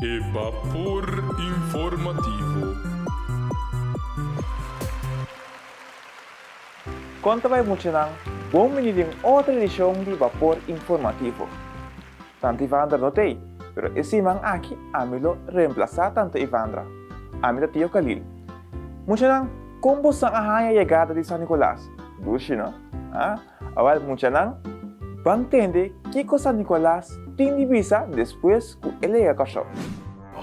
E Bapor Informativo. Kon ta bai muchanan? Bon bini den otro edishon di Bapor Informativo. Tante Ivandra no t'ei, pero e siman aki ami lo reemplasá Tante Ivandra. Ami ta Tio Kalil. Muchanan, kon bosan a haña yegada di San Nikolas? Dushi, no? Ah, awel muchanan, ban tende kiko San Nikolas tin di bisa despues ku el a yega Kòrsou.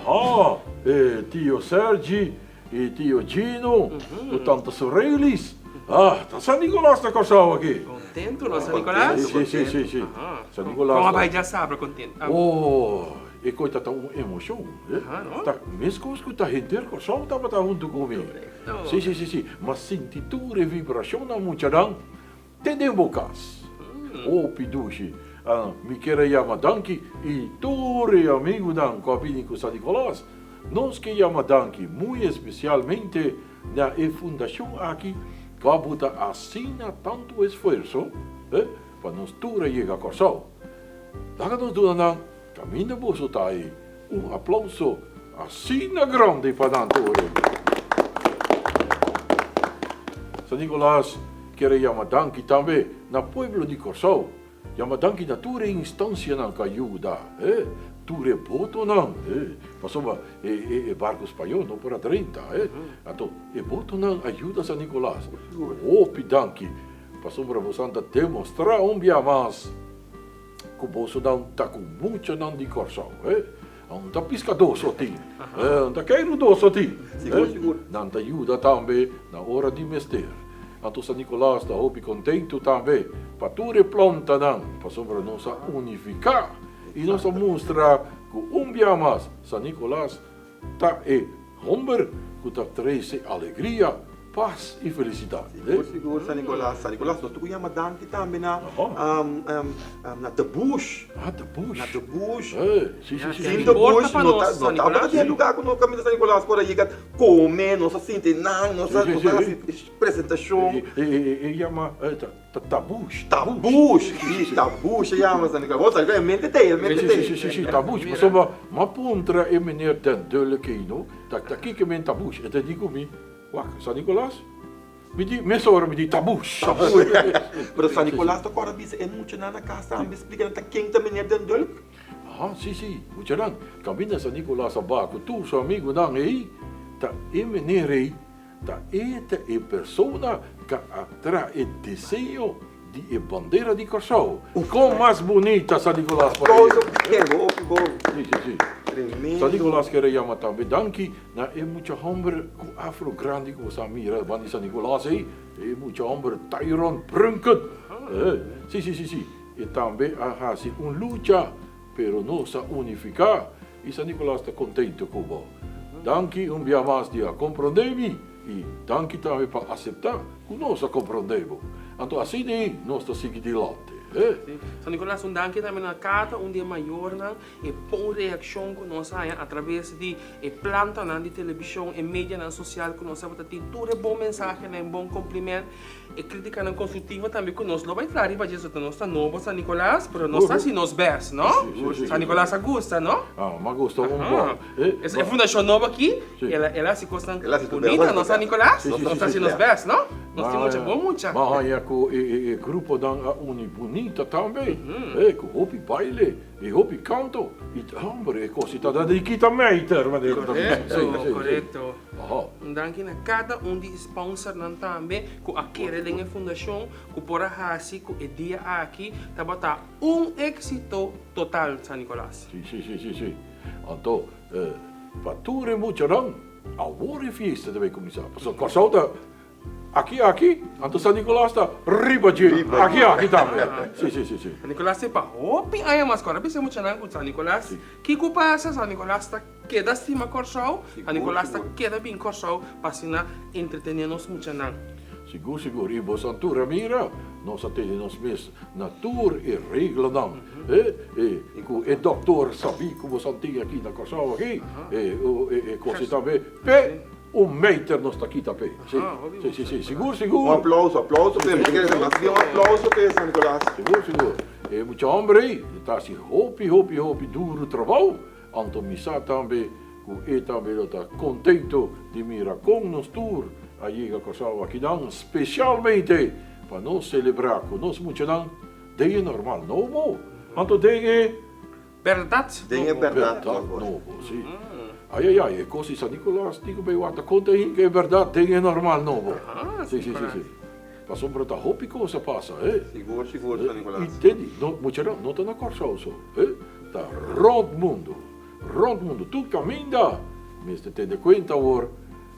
Aha, e tio Sergi i tio Gino ku tanta Sorelis. Ah, ta San Nikolas na Kòrsou aki. Kontentu no, San Nikolas? Si, si, si, si. San Nikolas. Kon a bai djasabra kontentu? Oh, e koi ta ta un emoshon, eh. Ta meskos ku ta henter Kòrsou tabata huntu ku mi. Si, si, si, si. M'a sinti tur e vibrashonnan muchanan te den bo kas. Hopi dushi. Mi kier a yama danki i tur e amigunan ku a bini ku San Nikolas. Nos ke yama danki muy espesialmente na e fundashon aki ku a buta asina tantu esfuerso pa nos tur a yega Kòrsou. Laga nos duna nan Caminda boso ta ei, un aplauso asina grandi pa nan tur. San Nicolas kier a yama danki tambe na pueblo di Kòrsou, yama danki na tur e instancianan ku a yuda, eh, tur e botonan, eh, pasobra e barco spañó no por a drenta, eh, anto e botonan a yuda San Nicolas. Hopi danki pasobra boso ta demostrá un bia mas. Ku bosonan ta ku muchanan di Kòrsou, eh. Nan ta piskadó so tin, eh, nan ta keirudó so tin, eh. Nan ta yuda tambe na ora di mester. Anto San Nikolas ta hopi kontentu tambe pa tur e plantanan, pasobra nos a unifiká i nos a mustra ku un bia mas San Nikolas Ta e homber ku ta trese alegria, pas i felisidat. Sigur sigur San Nicolas. San Nicolas nos ta ku yama danki tambe na na The Bush. Ah The Bush. Na The Bush. Si si si. Sin The Bush no ta no tabata den lugar ku nos kaminda San Nicolas por a yega kome nos a sinti nan nos a nos a hasi presentashon. E yama Tabush. Tabush, si, tabush e yama San Nicolas. Bo sa e mente t'ei, e mente t'ei. Si, si, si, si, tabush. Pasobra m'a puntra e meneer Den Dulke, no, ta ta kiko men tabush? E ta di ku mi, wak, San Nicolas? Mi di, mesora mi di, tabush. Tabush. Pero San Nicolas ta kòrda bisa e muchanan na kas tambe, splika nan ta ken ta meneer Den Dulk. Aha, si, si, muchanan, kaminda San Nicolas a ba ku tur su amigunan ei, ta e meneer ei Ta e ta e persona ka a traha e diseño di e bandera di Kòrsou. Kon mas bunita San Nicolas por a yega. Si, si, si. San Nicolas kere yama tambe danki na e mucha hòmber ku afro grandi ku bo sa mira banda di San Nicolas ei, e mucha hòmber Tyron Brunken. Si, si, si, si. E tambe a hasi un lucha. Pero nos a unifiká i San Nicolas ta kontento ku bo. Danki un bia mas di a komprondé mi i danki tambe pa aseptá ku nos a komprondé bo. Anto asina ei nos ta sigui dilanti. Sí. San Nicolas, un danki tambe na kada un di e mayornan, e bon reakshon ku nos a haña atraves di e plantanan di telebishon, e medianan sosial ku nos tabata tin tur e bon mensahenan, e bon kompliment. E kritikanan konstruktivo tambe ku nos lo bai traha riba dje, ta nos ta nobo San Nicolas, pero nos ta hasi nos best, no? San Nicolas a gusta, no? Ah, m'a gusta un bon. Es e fundashon nobo aki, el a el a hasi kosnan bunita, no San Nicolas? Nos ta hasi nos best, no? Nos tin mucha bon mucha. M'a haña ku e gruponan a uni bunita tambe, ku hopi baile. E hopi kanto i hamber e kos i ta da di kita meter manera ta bisa. Korekto, korekto. Un danki na kada un di e sponsornan tambe ku a kere den e fundashon ku por a hasi ku e dia aki tabata un éksito total San Nicolas. Si, si, si, si, si. Anto pa tur e muchanan awor e fiesta ta bay kuminsá pasobra Kòrsou ta Aki aki, anto San Nicolas ta riba dje. Aki aki tambe. Si, si, si, si. San Nicolas te pa hopi aña mas kòrda bisa muchanan ku San Nicolas kiko pasa San Nicolas ta keda stima Kòrsou, San Nicolas ta keda bin Kòrsou pa asina entretené nos muchanan. Sigur, sigur. I boso tur a mira, nos a tene nos mes na tur e reglanan e ku e dòkter sabí ku boso tin aki na Kòrsou aki, e kos ei tambe. P'e Un meter nos ta kita p'e. Si, si, si, si. Sigur, sigur. Un aplauso, aplauso p'e. Mi ta kere mas bien un aplauso p'e, San Nicolas. Sigur, sigur. E mucha homber ei ta hasi hopi, hopi, hopi duru trabou. Anto mi sa tambe ku e tambe lo ta kontentu di mira kon nos tur a yega Kòrsou akinan spesialmente pa nos selebrá ku nos muchanan den e normal nobo. Anto den e. Bèrdat Den e nobo. bèrdat Bèrdat nobo. nobo, si. Ai ai ai, e kos di San Nicolas tin ku bay wak ta konta hinka e bèrdat den e normal nobo. Si, si, si, si. Pasobra ta hopi kos a pasa, he. Sigur, sigur, San Nicolas. I tende, no, muchanan, no ta na Kòrsou so, he. Ta rònt mundu, rònt mundu. Tur kaminda mester tene kuenta awor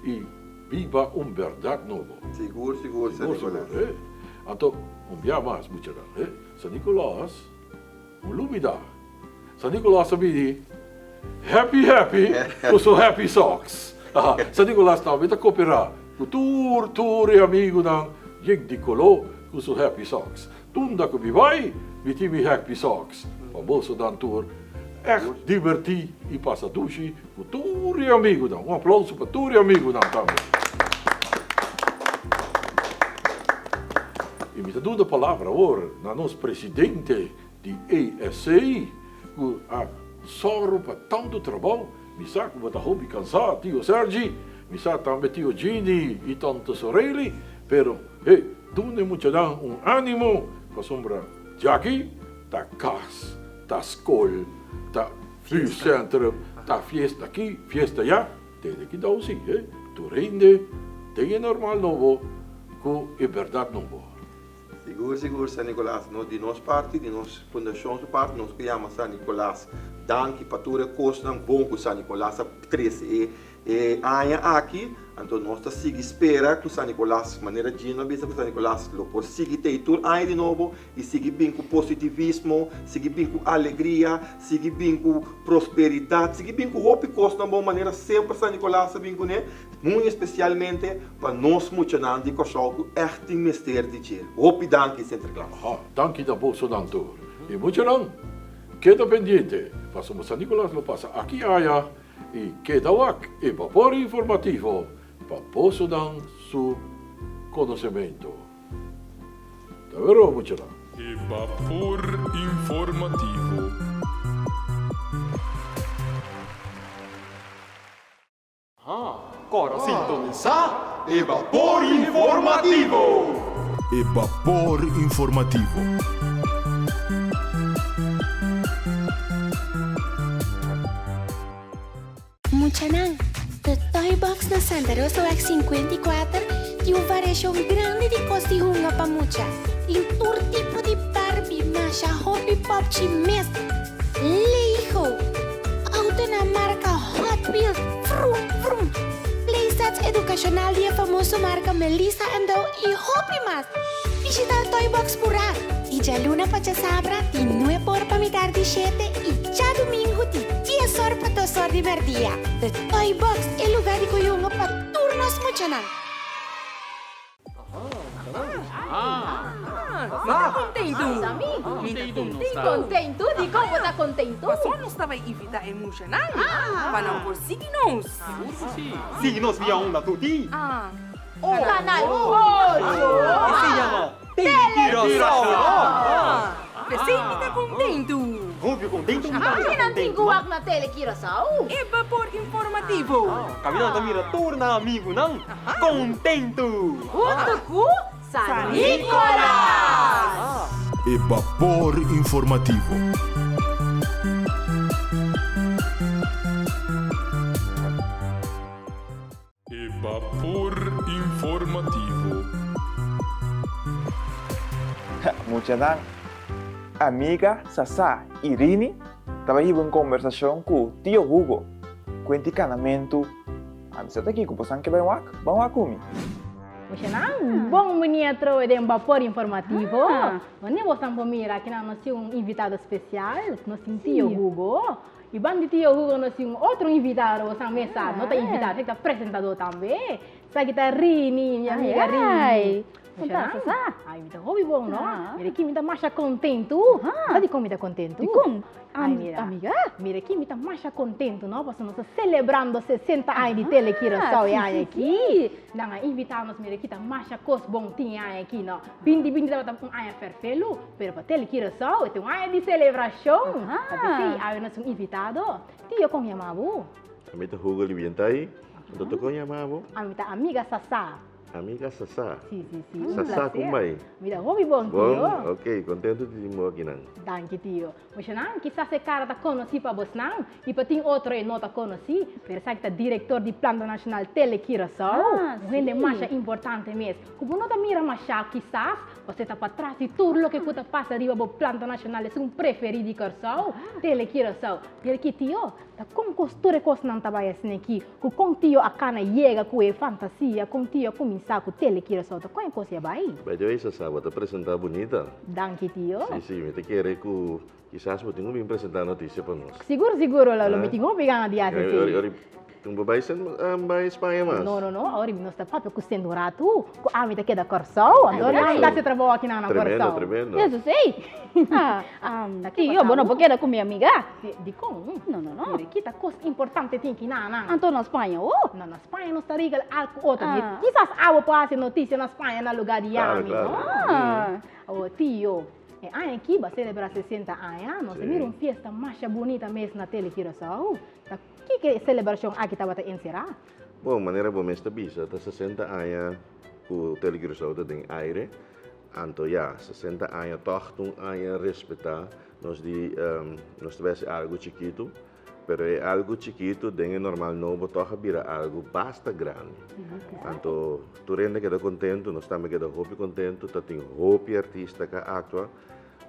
i biba un bèrdat nobo. Sigur, sigur, San Sigur, sigur, Nicolas. he. Anto, un bia mas, muchanan, he. San Nicolas. Un lubida. San Nicolas a bini happy happy cu su happy socks. San Nicolas tambe ta coopera cu tur tur e amigunan yen di colo cu su happy socks. Tunda cu mi bay mi tin mi happy socks pa bosonan tur echt diverti y pasa dushi cu tur e amigunan. Un aplauso pa tur e amigunan tambe. Y mi ta duna palabra awor na nos presidente di ESC cu a sòru pa tantu trabou. Mi sa cu bo ta hopi cansá, tio Sergi, mi sa tambe tio Gini y tante Sorely, pero hey, duna e muchanan un animo pasobra djaki ta cas, ta scol, ta buurtcentrum, ta fiesta aki, fiesta allá. Tene kidao si, he, tur hende den e normal nobo ku e bèrdat nobo. Sigur sigur San Nicolas, nos di nos parti, di nos fundashon su parti nos ku yama San Nicolas danki pa tur e kosnan bon ku San Nicolas a trese e e aña aki, anto nos ta sigui spera ku San Nicolas manera Gino a bisa ku San Nicolas lo por sigui tei tur aña di nobo i sigui bin ku positivismo, sigui bin ku alegria, sigui bin ku prosperidat, sigui bin ku hopi kosnan bon manera semper San Nicolas a bin kuné, muy espesialmente pa nos muchanan di Kòrsou ku ègt tin mester di dje. Hopi danki Sinterklaas. Aha, danki na bosonan tur. I muchanan, keda pendiente, pasobra San Nicolas lo pasa aki aya i keda wak e bapor informativo pa bosonan su konosementu. Ta wero muchanan. E bapor informativo. Kòrda sintonisá e Bapor Informativo! E Bapor Informativo. Muchanan, The Toy Box na Santa Rosaweg 54 tin un variashon grandi di kos di hunga pa mucha. Tin tur tipo di Barbie, masha hopi popchi mes, Lego, autonan marka Hot Wheels, vrum vrum, playsets edukashonal di e famoso marka Melissa and Doug i hopi mas! Bishita Toy Box purá di djaluna pa djasabra di nuebe or pa mitar di shete i djadumingu di dies or pa dos or di mèrdia. The Toy Box, e lugá di koyungo pa tur nos muchanan. Mi ta kontentu. Mi ta kontentu. Dikon bo ta kontentu? Pasobra nos ta bai invitá e muchanan pa nan por sigui nos. Sigui nos via unda tuti. Canal ocho. E se yama Telecuraçao. P'esei mi ta kontentu. Hopi kontentu mi ta. Aki nan tin ku wak na Telecuraçao. E bapor informativo. Kaminda nan ta mira tur nan amigunan kontentu. Huntu ku San Nicolas. E bapor informativo. E bapor informativo. Muchanan, amiga Sasá i Rini taba hiba un kombersashon ku Tio Hugo. Kuenti kanamentu, Ami sa ta kiko, bosan ke bai wak? Ban wak ku mi. Muchanan, bon bini atrobe den Bapor Informativo. Wanneer bosan por mira akinan nos tin un invitado spesial, nos tin Tio Hugo. I ban di Tio Hugo nos tin un otro invitado, bosan mes sa, no ta invitado, ta presentador tambe. Esaki ta Rini, mi amiga Rini. Kon ta, Sasa? Ai, mi ta hopi bon, no? Mira aki mi ta masha kontentu. Sa dikon mi ta kontentu? Dikon? Ai, mira. Amiga? Mira aki mi ta masha kontentu, no? Pasobra nos ta selebrando 60 aña di Tele Curaçao e aña aki. Nan a invitá nos, mira aki ta masha kos bon tin e aña aki, no? Binti binti tabata un aña fèrfelu, pero pa Tele Curaçao e ta un aña di selebrashon. Ta p'esei awe nos un invitado. Tio, kon yama bo? Ami ta Hugo Libientay. Anto ta kon yama bo? Ami ta amiga Sasa. Amiga Sasá. Si, si, si. Un Sasá, placer. kon bai? Mi ta hopi bon, tio. Bon? Ok, kontentu di tin bo akinan. Danki, tio. Bosnan, kisas e kara ta konosí pa bosnan i pa tin otro e no ta konosí, pero esaki ta direktor di Planta Nashonal Tele Curaçao. Ah, Un hende si. masha importante mes, ku bo no ta mira mashá kisas, pasobra e ta patras di tur loke ku ta pasa riba bo Planta Nashonal esun preferí di Kòrsou, Tele Curaçao. Mira aki, tio, ta kon kos tur e kosnan ta bai asina aki? Ku kon tio a kana yega ku e fantasia, kon tio a kuminsá ku tele Curaçao ta kon e kos ya bai? By the way Sasá, bo ta presentá bunita. Danki tio. Sí, sí, mi ta kere ku kisas bo tin ku bin presentá notisia pa nos. Sigur, sigur, lo mi tin hopi gana di hasi esei. Ori, ori, bo bai sen, bai Spaña mas? No, no, no, awor mi nos ta papia ku sendo un ratu, ku ami ta keda Kòrsou, anto ami ta hasi trabou aki nan na Tremendo, Kòrsou. tremendo. Eso sí. Tio, bo no por keda ku mi amiga. Dikon? No, no, no. Mira, kita kos importante tin ki nan nan. Anto na Spaña o? No, na Spaña nos ta regel algu otro. Ah. Kisas abo por hasi notisia na Spaña na lugar di Claro, ami, claro. no? Ah. Awo, tio, e aña aki bo a selebrá 60 aña, nos a Sí. mira un fiesta masha bunita mes na Tele Curaçao. Ta kiko e selebrashon aki tabata enserá? Bon, manera bo mes ta bisa, ta 60 aña ku Tele Curaçao ta den aire. Anto ya, 60 aña tòg ta un aña respetá. Nos di, nos ta besi algu chikitu, pero e algu chikitu den e normal nobo tòg a bira algu basta grandi. Anto tur hende keda kontentu, nos tambe keda hopi kontentu, ta tin hopi artista ku a aktua.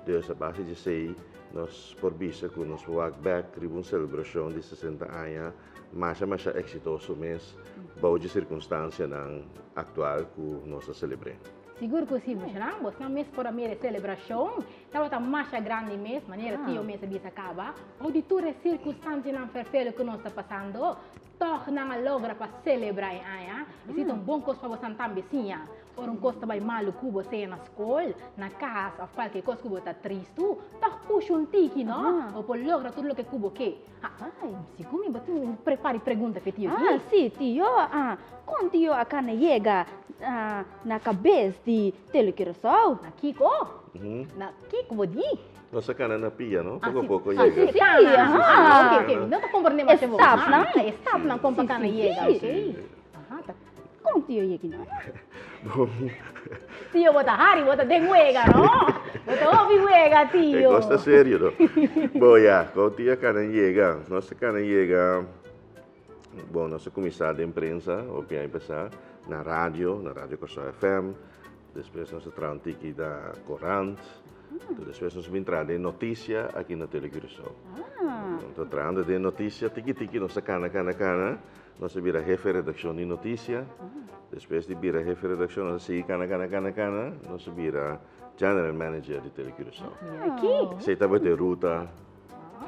Dus a base di esei nos por bisa ku nos por wak bèk riba un selebrashon di 60 aña masha masha eksitoso mes bou dje sirkunstansianan aktual ku nos a selebr'é. Sigur ku si, muchanan, bosnan mes por a mira e selebrashon. Tabata masha grandi mes, manera tio mes a bisa kaba. Bou di tur e sirkunstansianan ferfelu ku nos ta pasando, tòg nan a logra pa selebrá e aña. Esei ta un bon kos pa bosan tambe siña. Ora un kos ta bai malu ku bo, sea na skol, na kas òf kualke kos ku bo ta tristu, tòg pusha un tiki, no? Bo por logra tur loke ku bo ke. Ai, sigur mi bo tin un prepara e pregunta p'e tio Ah, si, tio. Ah, kon tio a kana yega na kabes di Tele Curaçao? Na kiko? Na kiko bo di? Nos a kana na pia, no? Poko a poko Ah, yega. si, kana. Ah, ok, ok. Mi no ta komprende masha bo. E stapnan. E stapnan kon pa kana yega, ok. Aha, ta. Kon tio yegi nan? Bon. Tio, bo ta hari, bo ta den wega, no? Bo ta hopi wega, tio. E kos ta serio, no? Bon, ya, kon tio a kana yega? Nos a kana yega, bon, nos a kuminsá den prensa, hopi aña pasá, na radio, na Radio Kòrsou FM. Despues nos a traha un tiki na korant. Anto despues nos a bin traha den notisia aki na Tele Curaçao. Anto trahando den notisia, tiki tiki nos a kana, kana, kana. Nos a bira hefe redakshon di notisia. Despues di bira hefe redakshon nos a sigui kana, kana, kana, kana. Nos a bira general manager di Tele Curaçao. Esei tabata e ruta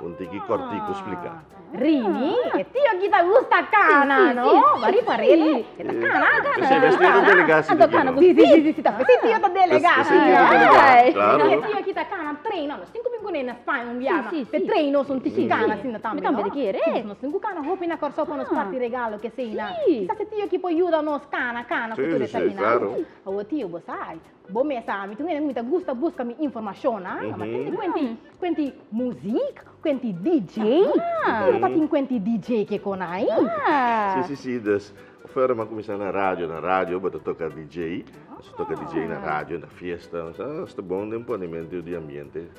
un tiki kòrtiku spliká. Rini, e tio aki ta gusta kana, no? Bari parele, e ta kana, kana. Esei mes tio ta delegá si di kino. Si, si, si, si, ta pesei tio ta delegá. Pesei tio ta delegá, klaro. E tio aki ta kana treina, nos tin ku bin kuné na Spaña un biaha, pe treina nos un tiki kana asina tambe, no? Mi tambe ta kere. Si, nos tin ku kana hopi na Kòrsou pa nos parti regalo keseina. Kisas e tio aki por yuda nos kana, kana ku tur esakinan. Awor tio, bo sa, bo mes sa, mi tin un hende ku mi ta gusta buska mi informashonnan, ma tende kuenti Kuenti muziek, kuenti DJ. Tur ta tin kuenti DJ ke kon ai. Si, si, si. Dus, fuera mi a kuminsá na radio. Na radio bo ta toka DJ. Nos ta toka DJ na radio, na fiesta. Nos ta bon den ponementu di ambiente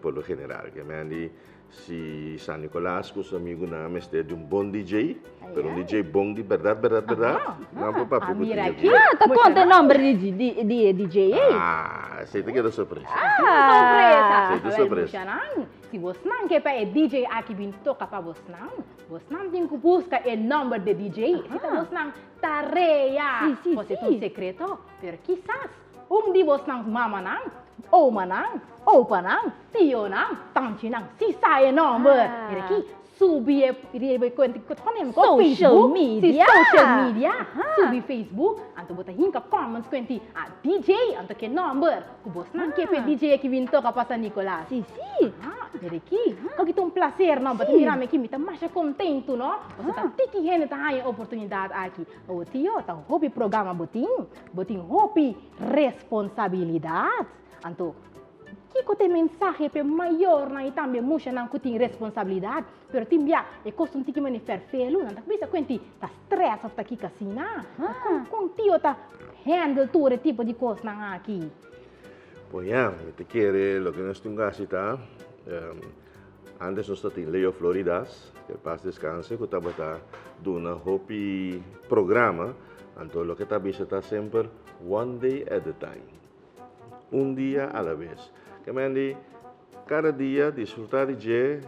por lo general. Ke men di si San Nicolas ku su amigunan a mester di un bon DJ, pero un DJ bon di bèrdat, bèrdat, bèrdat, nan por papia ku Mira DJ. aki. Ah, ta konta e nòmber di di e DJ ei. Ah, esei ta keda sorpresa. Sorpresa. Esei ta sorpresa. Muchanan, si bosnan ke pa e DJ aki bin toka pa bosnan, bosnan tin ku buska e nòmber di e DJ. Esei ta bosnan tarea. Si, si, Pues e ta si. un sekreto, pero kisas un di bosnan mamanan. Omanan, opanan, tionan, tanchinan, si sa e nòmber. Mira aki, subi e riba e kuenta Social Facebook, media. Si social media, subi Facebook, anto bo ta hinka comments kuenti a DJ, anto ke nòmber ku bosnan ke pa e DJ aki bin toka pa San Nicolas. Si, si. Ah, mira aki, koki ta un plaser no, bo ta mira mi aki, mi ta masha kontentu no, pasobra ta tiki hende ta haña e oportunidat aki. Awor tio, ta hopi programa bo tin, bo tin hopi responsabilidat. Anto, kiko ta e mensahe pa e mayornan i tambe mushanan ku tin responsabilidat, pero tin bia e kos un tiki manera fèrfelu, nan ta bisa kuenti ta strès òf ta kiko asina? Kon kon tio ta handle tur e tipo di kosnan aki? Bon ya, mi ta kere loke nos tin ku hasi ta, antes nos ta tin Leo Floridas, ke pas deskanse, ku tabata duna hopi programa, anto loke ta bisa ta semper one day at a time. Un dia a la bes. Ke men di kada dia disfruta di dje,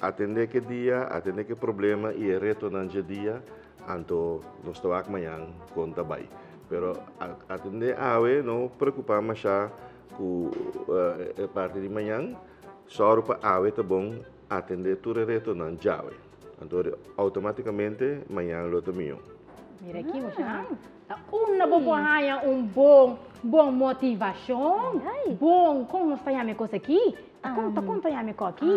atende ke dia, atende ke problema i e retonan dje dia, anto nos ta wak mañan kon ta bai. Pero atende awe, no preocupa masha ku e parti di mañan, sòru pa awe ta bon atende tur e retonan djawe. Anto automaticamente mañan lo ta mihó. Mira aki, muchanan. Ta unda bo por haña un bon bon motivashon? Bon, kon nos ta yama e kos aki? Ta kon ta kon ta yama e kos aki?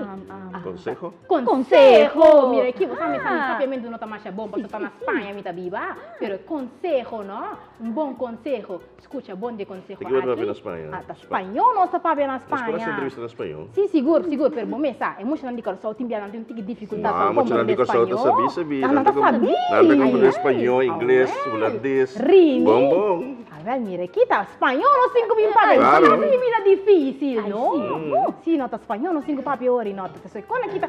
Konseho? Konseho! Mira aki, bo sa mi sa mi papiamentu no ta masha bon pasobra ta na Spaña mi ta biba, pero konseho no, un bon konseho. Skucha bon di e konseho Di ki bo ta papia aki. na Spaña? Ah, ta spañó nos ta papia na Nos por hasi Spaña. entrevista na spañó. Sí, sigur, sigur, pero bo mes sa, e muchanan di Kòrsou tin bia nan tin un tiki difikultat pa No, muchanan di komprendé Kòrsou ta spañó. sabí, sabí. Nan Nan ta ta sabí. Nan ta komprendé Ai, spañó, ingles, awel. hulandes. Rini. Bon, bon. Awel, mira aki ta spañó nos tin ku bin papia. Claro. Spañó tin bira difísil, Ai, no? sí. Sí, no ta spañó nos tin ku papia ora i no ta. Pasobra kon aki ta,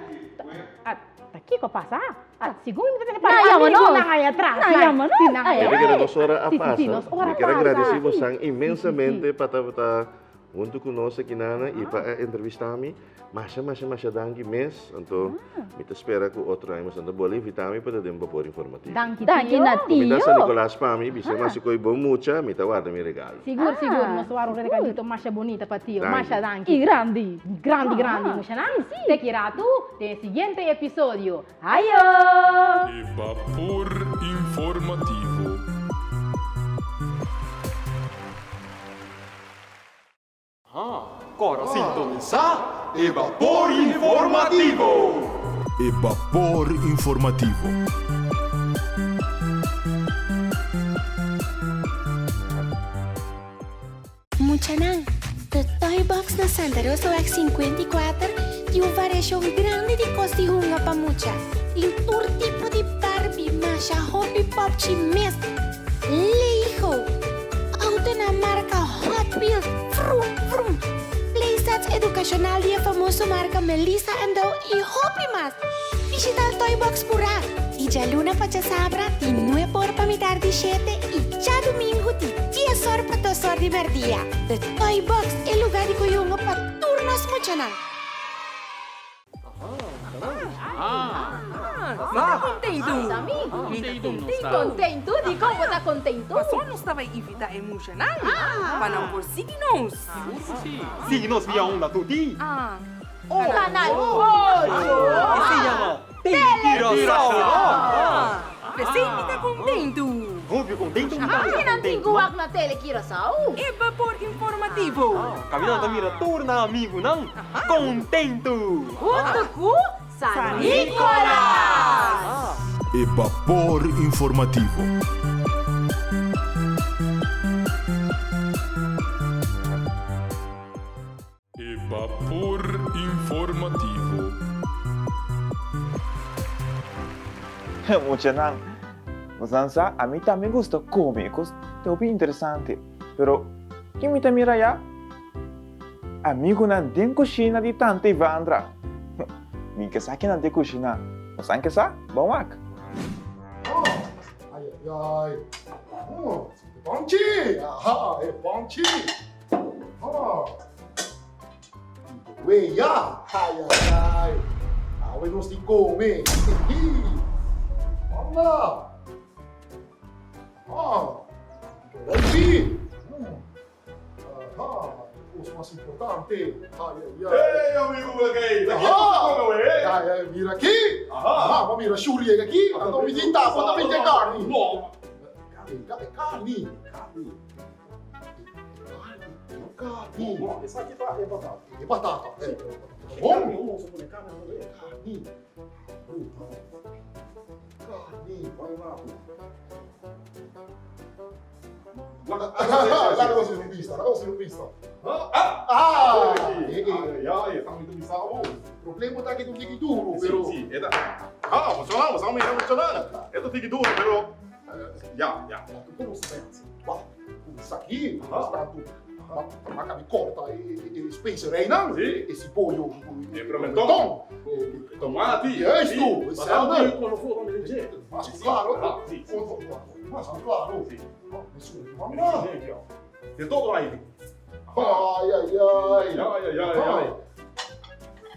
ta, ta kiko a pasa? Ah, segun mi ta tene Nan yama nos. amigunan ahí atras. Nan yama nos. Sí, nan Ai, Mi ta kere nos ora a Sí, sí, pasa. sí, nos ora Mi quiero pasa. agradeci Sí. bosan Sí, sí, inmensamente sí. pa tabata hunto cu nos aki nana y pa a entrevista mi. Masha, masha, masha danki mes. Anto mi ta spera cu otro aña bosan ta bolbe invita mi pa ta den Bapor Informativo. Danki, Danki tio. na Mi ta tio. San Nicolas pa mi, bisa mas si koe bon mucha, mi ta warda mi regalo. Sigur, sigur, Ah, nos ta wara un regalito masha bunita pa tio. Danki. Masha danki. Y grandi. Grandi, grandi, Ah, mushanan. sí. Te ki ratu den e siguiente episodio. Ayo! E Bapor Informativo. Kora sintonisá e Bapor Informativo! E Bapor Informativo. Muchanan, The Toy Box na Santa Rosaweg 54 tin un variashon grandi di kos di hunga pa mucha. Tin tur tipo di Barbie, masha hopi popchi mes, Lego, autonan marka Hot Wheels, vrum vrum, playsets edukashonal di e famoso marka Melissa and Doug i hopi mas! Bishita el Toy Box purá di djaluna pa djasabra di nuebe or pa mitar di shete i djadumingu di dies or pa dos or di merdia. The Toy Box, e lugá di koyungo pa tur nos muchanan. Mi ta kontentu. Mi ta kontentu. Kontentu? Dikon bo ta kontentu? Pasobra nos ta bai invitá e muchanan pa nan por sigui nos. Sigui nos via unda tuti. Kanal ocho. Esei yama Telecuraçao. P'esei mi ta kontentu. Hopi kontentu mi ta. Ki nan tin ku wak na Telecuraçao? E bapor informativo. Kaminda ta mira tur nan amigunan kontentu. Huntu ku San Nicolas! E bapor informativo. E bapor informativo. Muchanan, bosan sa ami tambe gusta come e cos ta hopi interesante, pero kin mi ta mira ya? Amigunan den cushina di tanta Ivandra. Mi ke sa kinan den cushina. Bosan ke sa? Bon wak. Oh, ai ai ai. Oh, e bonchi. Aha, e bonchi. Oh. Wea, ai ai ai. Awe nos tin come. Anda. Oh. Bonchi. Aha. kos mas importante. Ai, ai, ai. Hey, amigo Blakey! Ta kiko ta come awe, hey? Ai, ai, mira aki! Aha, bo mira Shuri yega aki, anto mi tin tapa ta bende karni. No. E karni. E karni. No, esaki ta e batata. E batata. Si. Bon. Karni, nos a pone karni awe. Karni. Karni. Bai rato. Laga nos hasi un bista, laga nos hasi un bista. Ah! Ah! Ya, ya, tambe ta bisa bo. Problema ta ki ta un tiki duro, pero. Si, si, e ta. Ah, funciona, funciona, mira, funciona. E ta tiki duro, pero. Ya, ya. Kon nos ta bay hasi? Wak, ku esaki, nos tantu ma kabi korta e speserijnan, e siboyo ku e pimentòn, ku tomati. Juist tu, hetzelfde. Mas klaro, mas klaro. Mama. De todo aire. Ai, ai, ai. Ai, ai, ai, ai.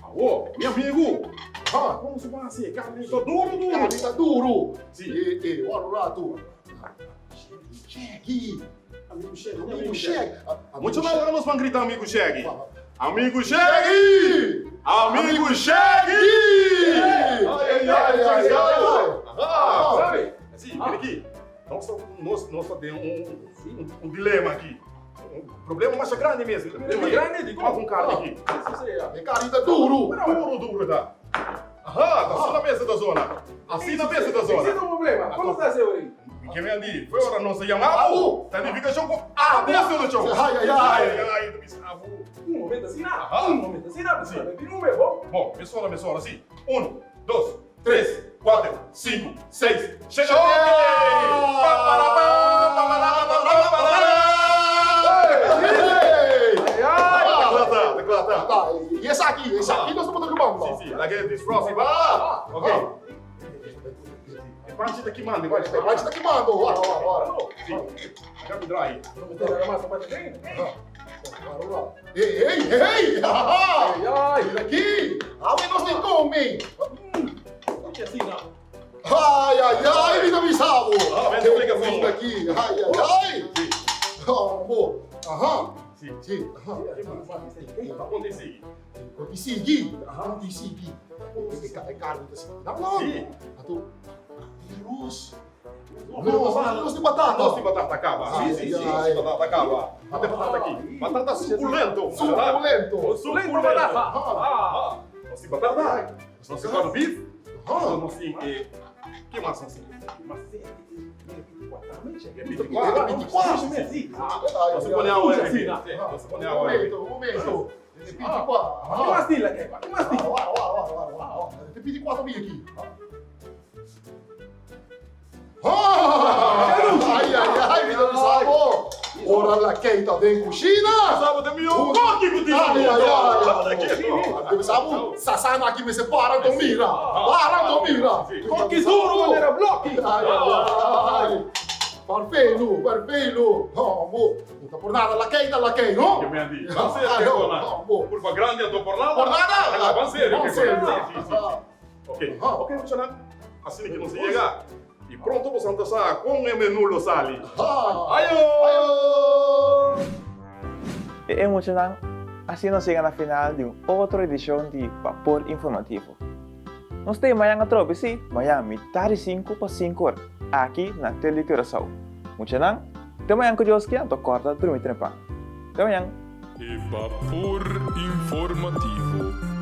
Awo, mi amigo. Ah, kon su base? Carne ta duro, duro. Carne ta duro. Si. E, e, ora un rato. Shaggy. Amigo Shaggy. Amigo Shaggy. Mucho mais ora nos van grita Amigo Shaggy. Amigo Shaggy! Amigo Shaggy! Ai, ai, ai, ai, ai. Ah, sabe? Si, mira aki. Nos ta, nos, nos ta den un, un, un dilema aki. Un problema masha grandi mes. Problema grandi? Di kon? Con carne aki. E carne ta duro. Duro, duro ta. Aha, ta asina mester ta zona. Asina mester ta zona. Existe un problema. Kon ta hasi ori? Ke mi a di, foi ora nos a yama abo. Ta nifikashon ku abo a solushon. Ai, ai, ai. Ai, ai, ta bisa abo. Un momento asina. Aha. Un momento asina. Si. Di nuevo. Bon, mesora, mesora, si. Un, dos, tres, kuater, sinku, seis, shete! I esaki, esaki nos ta pone rubamba. Si, si, laga e defrost riba. Ok. E panchi ta kimando, e panchi E panchi ta kimando, ora, ora, ora. Si, laga mi draai. Ei, ei, ei! Mira aki! Awe nos tin come! Ai, ai, ai, mi ta bisa bo! Mira aki! Ai, ai, ai! Bo, aha! Si. Si, aha. Kon ta sigui? Kon ta sigui? Kon ta sigui? E carne ta sigui. Si. Anto, arroz. No, nos tin batata. Nos tin batata caba. Si, si, si, nos tin batata caba. Ate batata aki. Batata suculento. Suculento. Suculento batata. Nos tin batata. Nos tin corned beef. Nos tin e, ke mas nos tin? E piticuá. E piticuá. Nos a pone awa aki. Nos a pone awa aki. Un momento, un momento. E piticuá. Ke mas tin, Lake? Ke mas tin? Wara, wara, wara, wara. E piticuá ta bin aki. Ai, ai, ai, mi ta bisa bo. Ora Lakey ta den kushina. Bisa bo ta mihó koki ku tin na Ai, ai, ai. mundo. Bisa bo, Sasana aki mester para anto mira. Para anto mira. Koki duro manera bloki. Ai, ai, ai. Parfelu, parfelu. Bo, no ta por nada Lakey ta Lakey, no? Ke men di. Ban serio ke kona. Kurpa grandi anto por nada. Por nada? Ban serio ke kona. Si, si, si. Ok, ok muchanan, asina ki nos a yega y pronto boso ta sa con e menu lo sali. Ayo! E e muchanan, asina nos yega na final di un otro edicion di Bapor Informativo. Nos ta e mañan atrobe, sí, mañan mitad di sinku pa sinku or, aki na Tele Curaçao. Muchanan, te mañan ku Dios ke anto kòrda drumi trempan. Te mañan! E Bapor Informativo.